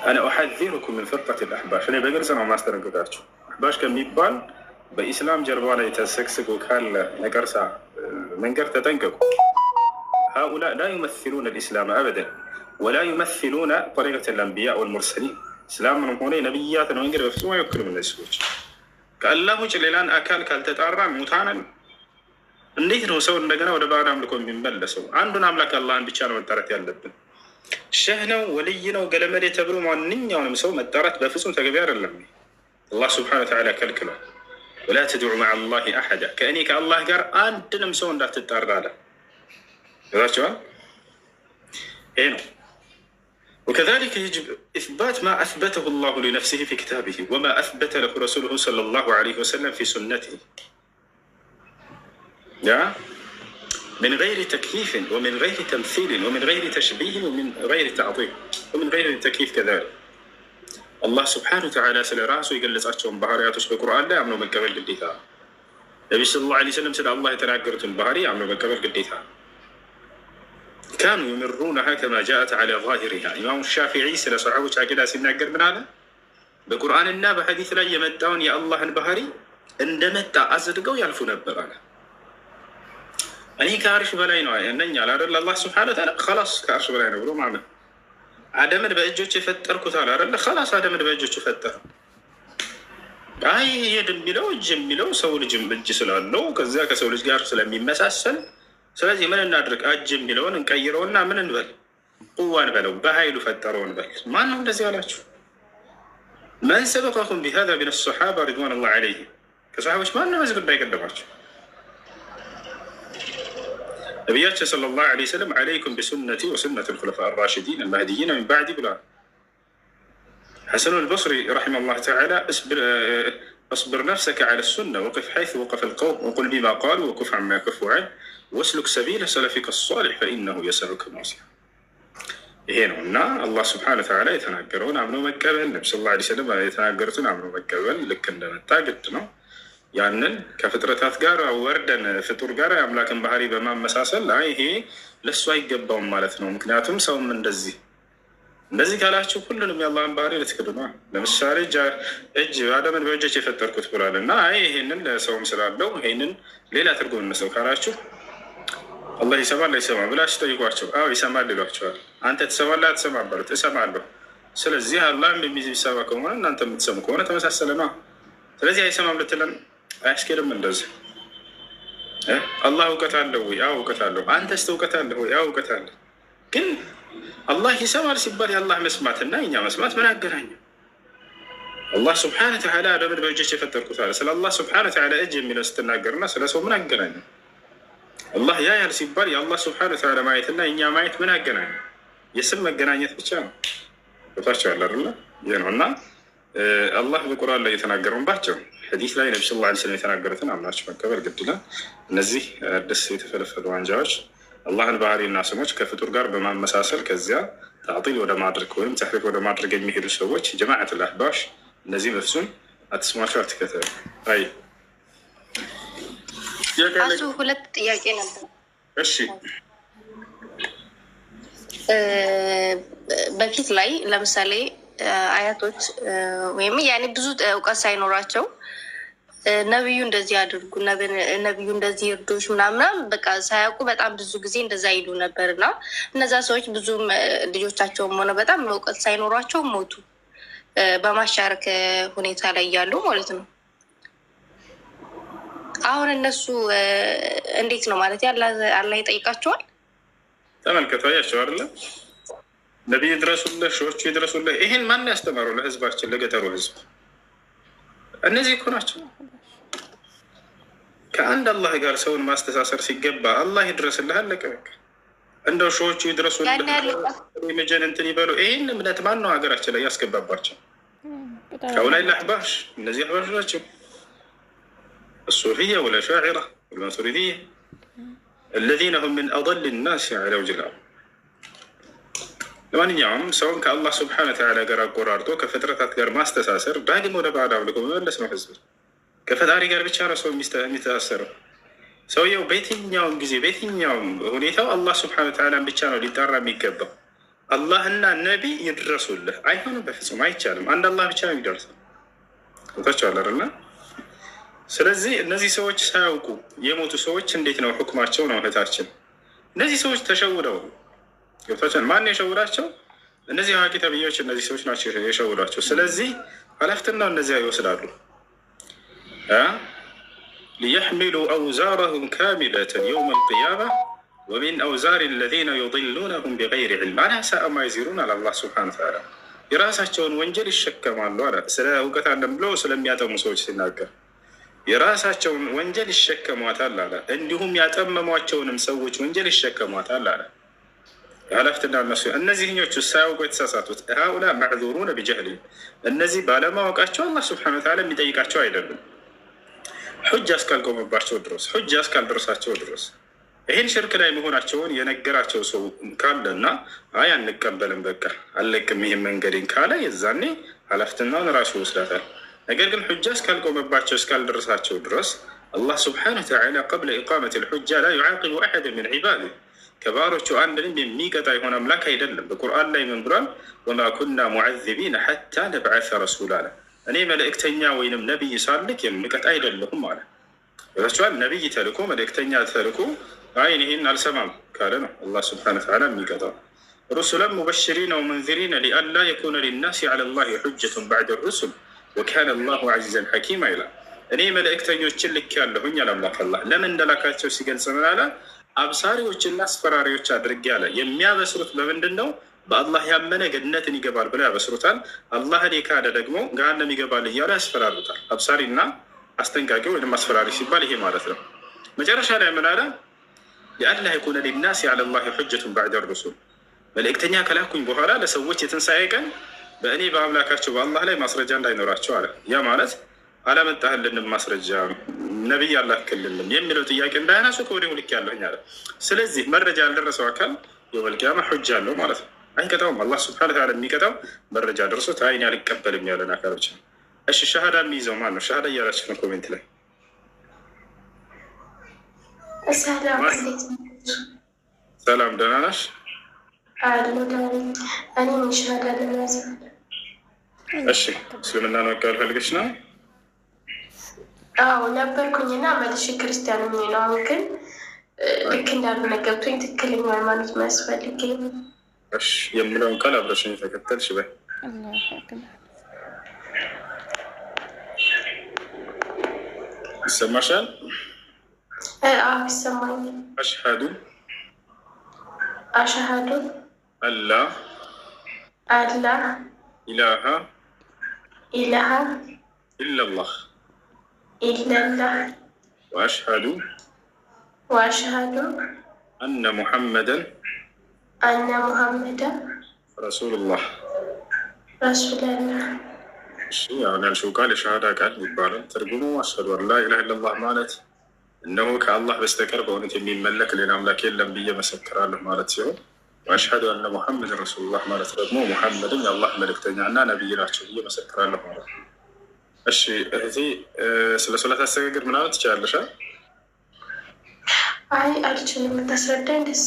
أنا أحذركم من فرقة الأحباش፣ እኔ በግልጽ ነው ማስጠነቅቃችሁ። አሕባሽ ከሚባል በኢስላም ጀርባ ላይ ተሰግስጎ ካለ ነቀርሳ መንገድ ተጠንቀቁ። هؤلاء لا يمثلون الإسلام أبدا ولا يمثلون طريقة الأنبياء والمرسلين። እስላምንም ሆነ የነቢያትን መንገድ በፍጹም አይወክሉም። እነዚህ ሰዎች ከአላህ ውጭ ሌላን አካል ካልተጣራ ሙታንን እንዴት ነው ሰው እንደገና ወደ ባዕድ አምልኮ የሚመለሰው? አንዱን አምላክ አላህን ብቻ ነው መጣራት ያለብን። ሸህ ነው ወልይ ነው ገለመሌ ተብሎ ማንኛውንም ሰው መጣራት በፍጹም ተገቢ አይደለም። አላህ سبحانه وتعالى ከልክሏል። ولا تدع مع الله أحدا፣ ከእኔ ከአላህ ጋር አንድንም ሰው እንዳትጣራ አለ። ይዛቸዋል። ይሄ ነው። وكذلك يجب إثبات ما أثبته الله لنفسه في كتابه وما أثبت له رسوله صلى الله عليه وسلم في سنته من غير تكييف ومن غير تمثيل ومن غير تشبيه ومن غير تعطيل ومن غير تكييف كذلك። አላህ سبحانه وتعالى ስለ ራሱ የገለጻቸውን ባህሪያቶች በቁርአን ላይ አምኖ መቀበል ግዴታ ነው። ነቢ صلى الله عليه وسلم ስለ አላህ የተናገሩትን ባህሪ አምኖ መቀበል ግዴታ ነው። كانوا يمرونها كما جاءت على ظاهرها። ኢማሙ ሻፊዒ ስለ ሰሓቦች አቂዳ ሲናገር ምን አለ? በቁርአንና በሐዲስ ላይ የመጣውን የአላህን ባህሪ እንደመጣ አጽድቀው ያልፉ ነበር አለ። እኔ ከአርሽ በላይ ነው ነኝ አለ አይደል? አላህ سبحانه وتعالى خلاص ከአርሽ በላይ ነው ብሎ ማለት አደምን በእጆች የፈጠርኩት አለ አይደለ? خلاص አደምን በእጆች የፈጠረ። አይ يد የሚለው እጅ የሚለው ሰው ልጅም እጅ ስላለው ከዚያ ከሰው ልጅ ጋር ስለሚመሳሰል፣ ስለዚህ ምን እናድርግ? እጅ የሚለውን እንቀይረውና ምን እንበል? قوة እንበለው፣ በኃይሉ ፈጠረው እንበል። ማን ነው እንደዚህ አላችሁ? من سبقكم بهذا من الصحابة رضوان الله عليهم? ከሰሓቦች ማን ነው በዚህ ጉዳይ ቀደማቸው? ነቢያችን صلى الله عليه وسلم عليكم بسنتي وسنة الخلفاء الراشدين المهديين من بعدي ብለዋል። ሐሰኑ አልበስሪ رحمه الله تعالى اصبر نفسك على السنة وقف حيث وقف القوم وقل بما قالوا وكف عما كفوا عنه واسلك سبيل سلفك الصالح فإنه يسعك ما وسعهم። ይሄ ነው። እና አላህ سبحانه وتعالى የተናገረውን አምኖ መቀበል፣ ነቢ صلى الله عليه وسلم የተናገሩትን አምኖ መቀበል ልክ እንደመጣ ግድ ነው። ያንን ከፍጥረታት ጋር ወርደን ፍጡር ጋር የአምላክን ባህሪ በማመሳሰል አይ ይሄ ለእሱ አይገባውም ማለት ነው። ምክንያቱም ሰውም እንደዚህ እንደዚህ ካላችሁ ሁሉንም የአላህን ባህሪ ልትክዱ ነው። ለምሳሌ እጅ አደምን በእጆች የፈጠርኩት ብሏል እና አይ ይሄንን ለሰውም ስላለው ይሄንን ሌላ ትርጉም እንሰው ካላችሁ፣ አላህ ይሰማል አይሰማም ብላችሁ ጠይቋቸው። አዎ ይሰማል ይሏቸዋል። አንተ ትሰማለህ አትሰማም በሉት። እሰማለሁ። ስለዚህ አላህም የሚሰማ ከሆነ እናንተ የምትሰሙ ከሆነ ተመሳሰለ ነው። ስለዚህ አይሰማም ልትለን አያስኬድም። እንደዚህ አላህ እውቀት አለው ወይ? አዎ እውቀት አለው። አንተስ እውቀት አለህ ወይ? አዎ እውቀት አለ። ግን አላህ ይሰማል ሲባል የአላህ መስማት እና የኛ መስማት ምን አገናኘው? አላህ سبحانه وتعالى አደምን በእጆች የፈጠርኩት አለ። ስለ አላህ سبحانه وتعالى እጅ የሚለው ስትናገርና ስለ ሰው ምን አገናኘው? አላህ ያያል ሲባል የአላህ سبحانه وتعالى ማየትና የእኛ ማየት ምን አገናኘው? የስም መገናኘት ብቻ ነው። ቦታቸው አለ አይደለ? ይህ ነው። እና አላህ በቁርአን ላይ የተናገረውን ባቸው ሐዲስ ላይ ነቢ صلى الله عليه وسلم የተናገሩትን አምናችሁ መቀበል ግድ ይላል። እነዚህ አዲስ የተፈለፈሉ አንጃዎች አላህን ባህሪና ስሞች ከፍጡር ጋር በማመሳሰል ከዚያ تعطيل ወደ ማድረግ ወይም تحريف ወደ ማድረግ የሚሄዱ ሰዎች جماعة الأحباش፣ እነዚህ በፍጹም አትስሟቸው፣ አትከተሉ። አይ አሱ ሁለት ጥያቄ ነበር። እሺ። በፊት ላይ ለምሳሌ አያቶች ወይም ያኔ ብዙ እውቀት ሳይኖራቸው ነብዩ እንደዚህ አድርጉ፣ ነብዩ እንደዚህ እርዶች ምናምናም በቃ ሳያውቁ በጣም ብዙ ጊዜ እንደዛ ይሉ ነበር። እና እነዛ ሰዎች ብዙም ልጆቻቸውም ሆነ በጣም እውቀት ሳይኖሯቸው ሞቱ፣ በማሻረክ ሁኔታ ላይ እያሉ ማለት ነው። አሁን እነሱ እንዴት ነው ማለት አላህ ይጠይቃቸዋል? ተመልከቱ፣ አያቸው አይደለ? ነቢይ ይድረሱልህ፣ ሺዎቹ ይድረሱልህ። ይሄን ማን ያስተማረው? ለህዝባችን፣ ለገጠሩ ህዝብ እነዚህ እኮ ናቸው። ከአንድ አላህ ጋር ሰውን ማስተሳሰር ሲገባ አላህ ይድረስልህ፣ አለቀ በቃ። እንደው ሺዎቹ ይድረሱልህ፣ መጀን እንትን ይበሉ። ይህን እምነት ማን ነው ሀገራችን ላይ ያስገባባቸው? هؤلاء الأحباش፣ እነዚህ አሕባሽ ናቸው። الصوفية والأشاعرة والماتريدية الذين هم من أضل الناس على وجه الأرض። ለማንኛውም ሰውን ከአላህ سبحانه وتعالى ጋር አቆራርጦ ከፍጥረታት ጋር ማስተሳሰር ዳግም ወደ ባዕድ አምልኮ መመለስ ነው። ህዝብ ከፈጣሪ ጋር ብቻ ነው ሰው የሚተሳሰረው። ሰውየው በየትኛውም ጊዜ በየትኛውም ሁኔታው አላህ سبحانه وتعالى ን ብቻ ነው ሊጠራ የሚገባው። አላህና ነቢ ይድረሱልህ። አይሆንም፣ በፍጹም አይቻልም። አንድ አላህ ብቻ ነው የሚደርሰው። ገብታችኋል አይደለ? ስለዚህ እነዚህ ሰዎች ሳያውቁ የሞቱ ሰዎች እንዴት ነው ሁክማቸው? ነው እህታችን፣ እነዚህ ሰዎች ተሸውደው ገብታችኋል። ማን የሸውዳቸው? እነዚህ አዋቂ ተብዬዎች፣ እነዚህ ሰዎች ናቸው የሸውዷቸው። ስለዚህ ኃላፊነቱን እነዚያ ይወስዳሉ። ليحملوا أوزارهم كاملة يوم القيامة ومن أوزار الذين يضلونهم بغير علم ألا ساء ما يزرون አለ አላህ سبحانه وتعالى። የራሳቸውን ወንጀል ይሸከማሉ አለ። ስለ እውቀት አለን ብለው ስለሚያጠሙ ሰዎች ሲናገር የራሳቸውን ወንጀል ይሸከሟታል አለ። እንዲሁም ያጠመሟቸውንም ሰዎች ወንጀል ይሸከሟታል አለ። ኃላፊትና እነሱ እነዚህኞቹ ሳያውቁ የተሳሳቱት هؤلاء معذورون بجهلهم፣ እነዚህ ባለማወቃቸው አላህ سبحانه وتعالى የሚጠይቃቸው አይደሉም። ሑጃ እስካልቆመባቸው ድረስ፣ ሑጃ እስካልደረሳቸው ድረስ፣ ይህን ሽርክ ላይ መሆናቸውን የነገራቸው ሰው ካለና አይ አንቀበልም፣ በቃ አልለቅም ይህን መንገድን ካለ የዛኔ ኃላፊነቱን ራሱ ይወስዳታል። ነገር ግን ሑጃ እስካልቆመባቸው፣ እስካልደረሳቸው ድረስ አላህ سبحانه وتعالى قبل إقامة الحجة لا يعاقب أحدا من عباده፣ ከባሮቹ አንድንም የሚቀጣ የሆነ አምላክ አይደለም። በቁርአን ላይ ምን ብሏል? وما كنا معذبين حتى نبعث رسولا አለ። እኔ መልእክተኛ ወይንም ነቢይ ሳልክ የምቀጣ አይደለሁም አለ። ቸዋል ነቢይ ተልኮ፣ መልእክተኛ ተልኮ አይ ይህን አልሰማም ካለ ነው አላህ سبحانه وتعالى የሚቀጣው። رسلا مبشرين ومنذرين لئلا يكون للناس على الله حجة بعد الرسل وكان الله عزيزا حكيما ይላል። እኔ መልእክተኞችን ልክ ያለሁኝ አለ አምላክ አላህ። ለምን እንደላካቸው ሲገልጽ ምን አለ? አብሳሪዎችና አስፈራሪዎች አድርጌ አለ። የሚያበስሩት በምንድን ነው? በአላህ ያመነ ገነትን ይገባል ብለው ያበስሩታል። አላህን የካደ ደግሞ ገሃነም ይገባል እያሉ ያስፈራሩታል። አብሳሪና አስጠንቃቂ ወይም አስፈራሪ ሲባል ይሄ ማለት ነው። መጨረሻ ላይ ምን አለ? لئلا يكون للناس على الله حجة بعد الرسل፣ መልእክተኛ ከላኩኝ በኋላ ለሰዎች የትንሣኤ ቀን በእኔ በአምላካቸው በአላህ ላይ ማስረጃ እንዳይኖራቸው አለ። ያ ማለት አላመጣህልንም ማስረጃ፣ ነቢይ አላክልንም የሚለው ጥያቄ እንዳያነሱ ከወዲሁ ልክ ያለሁኝ አለ። ስለዚህ መረጃ ያልደረሰው አካል يوم القيامة ሑጃ አለው ማለት ነው። አይቀጣውም። አላህ سبحانه وتعالى የሚቀጣው መረጃ ደርሶት አይን አልቀበልም ያለን አካል ብቻ ነው። እሺ ሻሃዳ የሚይዘው ማን ነው? ሻሃዳ እያላችሁ ነው comment ላይ። ሰላም፣ እንዴት ናችሁ? ሰላም፣ ደህና ነሽ? አለሁ፣ ደህና ነኝ። እኔም ሻሃዳ ለመያዝ ነው። እሺ፣ እስልምናን መቀበል ፈልገሽ ነው? አዎ ነበርኩኝና መልሼ ክርስቲያን ሆኜ ነው። አሁን ግን ልክ እንዳልሆነ ገብቶኝ ትክክለኛ ሃይማኖት የሚያስፈልገኝ። እሺ፣ የምለውን ቃል አብረሽኝ ተከተልሽ በይ። الله أكبر። ይሰማሻል? አዎ ይሰማኛል። أشهد أشهد أن لا أن لا إله إله إلا الله إلا الله وأشهد وأشهد أن محمدا أن محمدا رسول الله። رسول الله። እሺ፣ አሁን ያልሽው ቃል የሻሃዳ ቃል ይባላል። ትርጉሙ أشهد أن لا إله إلا الله ማለት እነሆ ከአላህ በስተቀር በእውነት የሚመለክ ሌላ አምላክ የለም ብዬ መሰክራለሁ ማለት ሲሆን وأشهد أن محمدا رسول الله ማለት ደግሞ ሙሐመድም የአላህ መልእክተኛ እና ነቢይ ናቸው ብዬ መሰክራለሁ ማለት ነው። እሺ እህቴ፣ ስለ ሶላት አሰጋገድ ምናምን ትችላለሽ? አይ አልችልም፣ ብታስረዳኝ ደስ።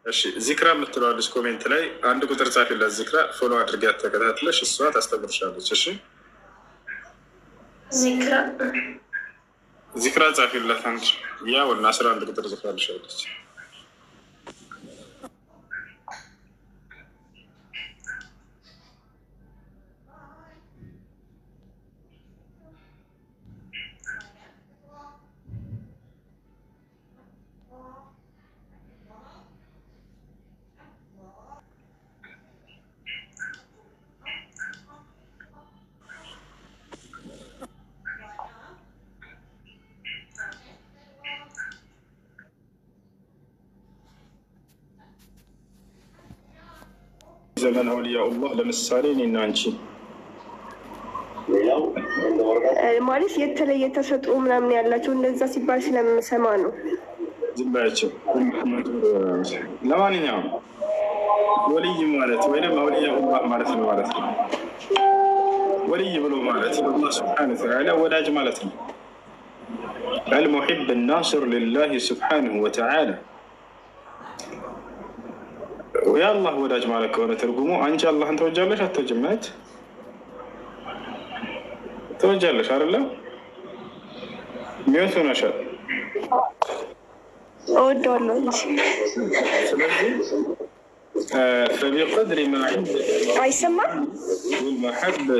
እሺ፣ ዚክራ የምትለዋለች comment ላይ አንድ ቁጥር ጻፊላት። ዚክራ follow አድርጊያት ተከታትለሽ እሷ ታስተምርሻለች። እሺ። ዚክራ። ዚክራ ጻፊላት አንድ ያው እና 11 ቁጥር ጽፋልሻለች። ዘመን አውሊያኡላህ ለምሳሌ እኔና አንቺ ማለት የተለየ ተሰጥኦ ምናምን ያላቸው እንደዛ ሲባል ስለምሰማ ነው። ዝም በያቸው። ለማንኛውም ወልይ ማለት ወይም አውሊያኡላህ ማለት ነው ማለት ነው። ወልይ ብሎ ማለት አላህ سبحانه وتعالى ወዳጅ ማለት ነው። المحب الناصر لله سبحانه وتعالى። የአላህ ወዳጅ ማለት ከሆነ ትርጉሙ አንቺ አላህን ተወጃለሽ አትወጂም? ማለት ተወጃለሽ አይደለም? Mute ሆነሻል። እወደዋለሁ እንጂ። ስለዚህ فبقدر ما عندك አይሰማም። والمحبة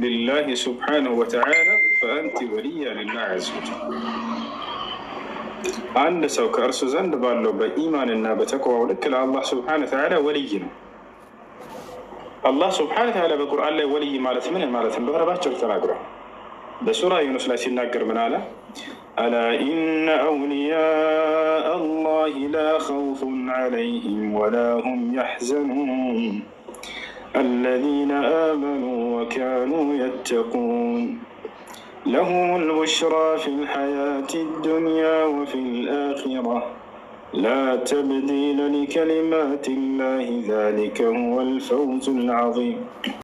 لله سبحانه وتعالى فأنت ولية لله عز وجل። አንድ ሰው ከእርሱ ዘንድ ባለው በኢማንና በተቅዋው ልክ ለአላህ سبحانه وتعالى ወልይ ነው። አላህ سبحانه وتعالى በቁርአን ላይ ወልይ ማለት ምን ማለት እንደሆነ ባጭሩ ተናግሯል። በሱራ ዩኑስ ላይ ሲናገር ምን አለ? ألا إن أولياء الله لا خوف عليهم ولا هم يحزنون الذين آمنوا وكانوا يتقون لهم البشرى في الحياة الدنيا وفي الآخرة لا تبديل لكلمات الله ذلك هو الفوز العظيم።